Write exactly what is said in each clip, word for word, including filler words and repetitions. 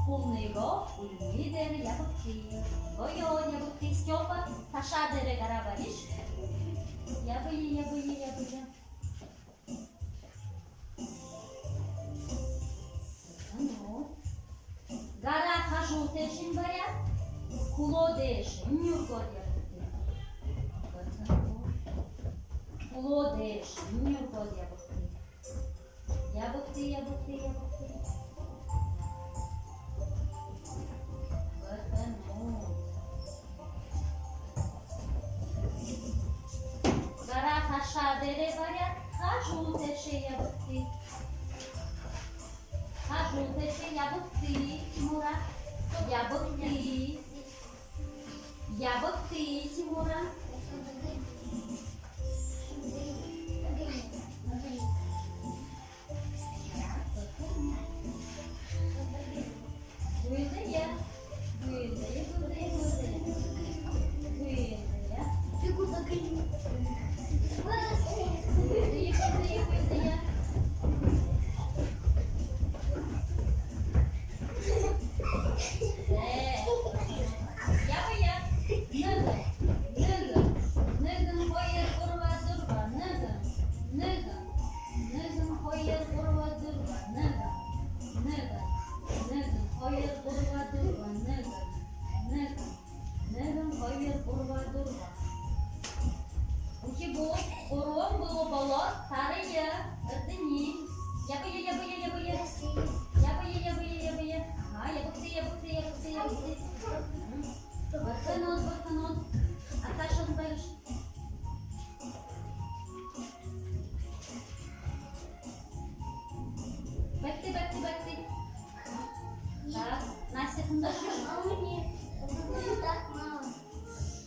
Хүлнэйгөө үлмы дээрэ ябагты. Гоё ябагты. Стёпа, ташаа дээрэ гараа бариш. Ябая, ябая, ябая. Гараа хажуу тээшэнь баряад, хүлөө дээшэнь үргөөд ябагты. Хүлөө дээшэнь үргөөд ябагты. Ябагты, ябагты, ябагты. Бэрхэнүүд. Гараа ташаа дээрэ баряад, хажуу тээшээ ябагты. Хажуу тээшээ ябагты, Тимура. Ябагты. Ябагты, Тимура. Гүйлдэе. Гүйлдэе, гүйлдэе, гүйлдэе. Гүйлдэе. Гүйлдэе, гүйлдэе, гүйлдэе. Зэ. Ябая. Нэгэн. Нэгэн. Нэгэн, хоёр, гурба, дүрбэ. Нэгэн. Нэгэн. Нэгэн, хоёр, гурба, дүрбэ. Нэгэн. Нэгэн. Нэгэн, хоёр, гурба, дүрбэ. Нэгэн. Нэгэн. Нэгэн, хоёр, гурба, дүрбэ. Үхибүүд, гурбан бүлэг болоод тарая. Эрдэни. Ябая, ябая, ябая. Ябая, ябая, ябая. Аха, ябагты, ябагты, ябагты, ябагты. Мгм. Бэрхэнүүд, бэрхэнүүд. Аташын бариш. Бэгты, бэгты, бэгты. Так, Настя, тунда шиш. А у меня так мало.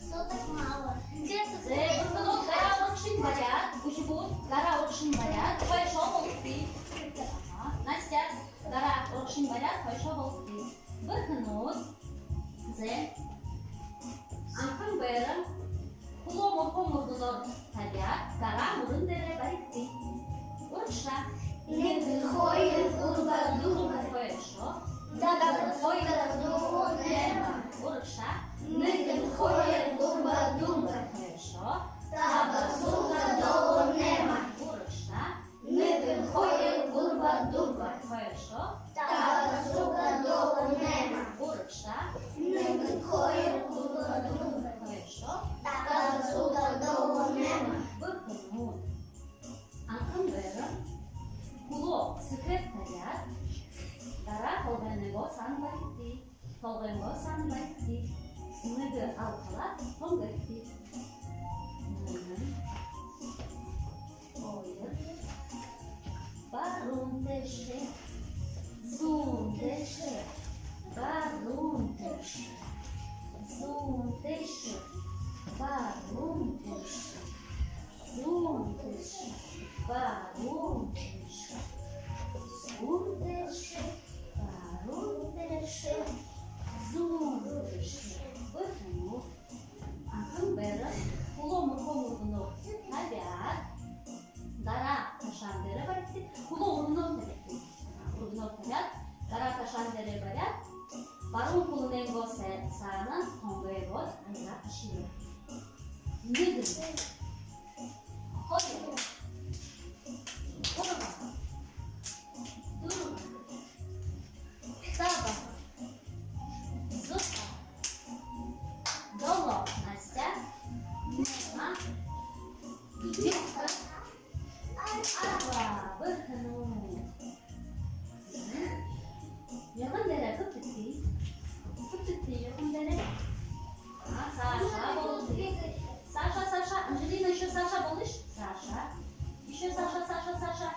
Что так мало? Где-то... Зэ, бэрхэнүүд, гараа урагшань баряад, үхибүүд, гараа урагшань баряад, хойшоо болгогты. Ага, Настя, гараа урагшань баряад, хойшоо болгогты. Бэрхэнүүд. Зэ. Анхан байра. Хүлөө мүрхөө мүргэнөөр табяад, гараа мүрэн дээрэ баригты. Урагшаа. Нэгэн, хоёр, гурба, дүрбэ. Хойшоо. Табан, хоёр, долоон, найма. Урагшаа. Нэгэн, хоёр, гурба, дүрбэ. Хойшоо. Табан, зургаа, долоон, найма. Урагшаа. Нэгэн, хоёр, гурба, дүрбэ. Хойшоо. Табан, зургаа, долоон, найма. Урагшаа. Нэгэн, хоёр, гурба, дүрбэ. Хойшоо. Табан, зургаа, долоон, найма. Бэрхэнүүд. Анхан байра. Хүлөө сэхээр табяад, дараа толгойгоо саана баригты. Толгойгоо саана баригты. Нэгэ алхалаад тонгойгты. Нэгэн. Хоёр. Баруун тээшээ. Зүүн тээшээ. Баруун тээшээ. Зүүн тээшээ. Баруун тээшээ. Зүүн тээшээ. Баруун тээшээ. Зүүн тээшээ. Баруун тээшээ. Зүүн тээшээ. Бэрхэнүүд. Анхан байра. Хүлөө мүрхөө мүргэнөөр табяад, дараа ташаан дээрэ баригты. Хүлөө үргэнөөр табигты. Үргэнөөр табяад, дараа ташаан дээрэ баряад, баруун хүлнэйнгөө саа-, саана тонгойгоо альга ташая. Нэгэн. Хоёр. Гурба. Дүрбэ. Таба. Зургаа. Долоо. Настя. Найма. Юка. Арба. Бэрхэнүүд. Юугэн дээрэ хэбтэгты? Хэбтэгты юугэн дээрэ? А, саашаа болгогты. Саашаа, саашаа. Анжелина, ещё саашаа болгыш. Саашаа. Ещё саашаа, саашаа, саашаа.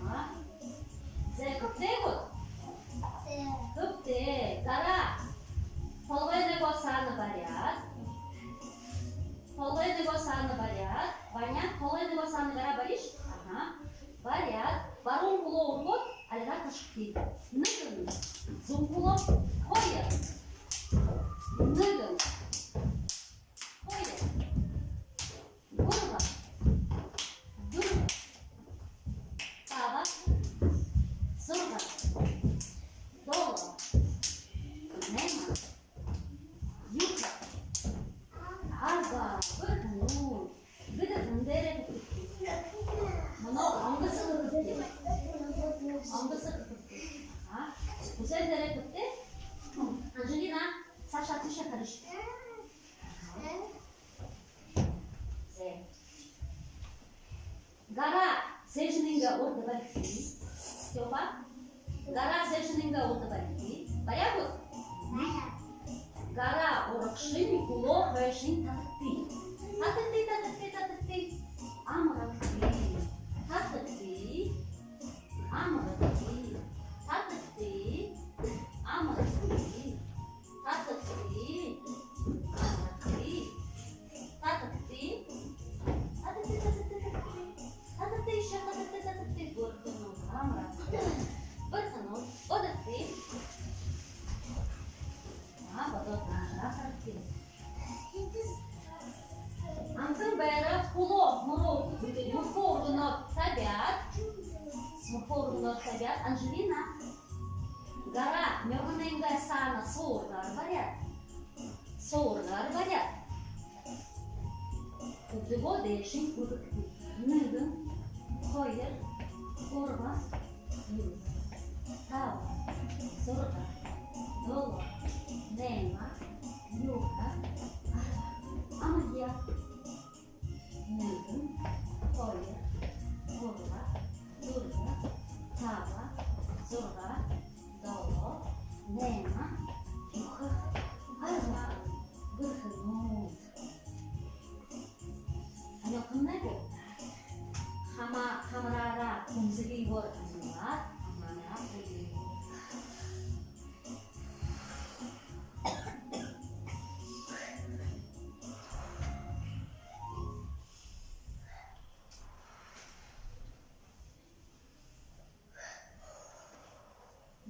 А. Зэ, хэбтээ гүт? Хэбтээ. Дараа толгойгоо саана баряад. Толгойгоо саана баряад. Ваня, толгойгоо саана гараа бариш. Ага. Баряад, баруун хүлөө үргөөд, альга ташагты. Нэгэн, зүүн хүлөө, хоёр. Нэгэн, хоёр, гурба, дүрбэ, таба, зургаа. Зэ, дээрээ түбтээ. Анжелина, саашаа тиишээ харыш. Зэ. Гараа сээжынгээ урда барихты. Стёпа. Гараа сээжынгээ урда барихты. Баряа гүт? Баряа. Гараа урагшань, хүлөө хойшонь татагты. Татагты, татагты, татагты. Амарагты. Татагты. Амарагты. Татагты. Амарагты. Татагты. Амарагты. Татагты. Татагты, татагты, татагты. Татагты, ещё татагты, татагты. Бэрхэнүүд. Амарагты. Бэрхэнүүд. Бодогты. А, бодоод, амарагты. Амтан байраа хүлөө мүрөө, мүрхөө үргэнөөр табяад. Мүрхөө үргэнөөр табяад. Анжелина. Гараа нюрганайнгаа саана суургаар баряад. Суургаар баряад. Хүдөө дээшэнь үргэгты. Нэгэн, хоёр, гурба, дүрбэ, таба, зургаа, долоо, найма, юһэ, арба. Амарая. Нэгэн, хоёр, гурба, дүрбэ, таба, зургаа, долоо, найма, юһэ, арба. Бэрхэнүүд. Амарагты. Хамаа, хамараараа хүнзэгыгөөр амилаад, хамаараа хүлеэгты.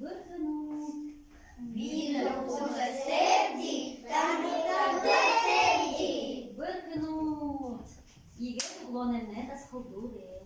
Бэрхэнүүд. Би нүхэдтэ тэбди, танай нүхэдтэ тэбди. Бэрхэнүүд. Иигээд үглөөнэймнай дасхалдаа.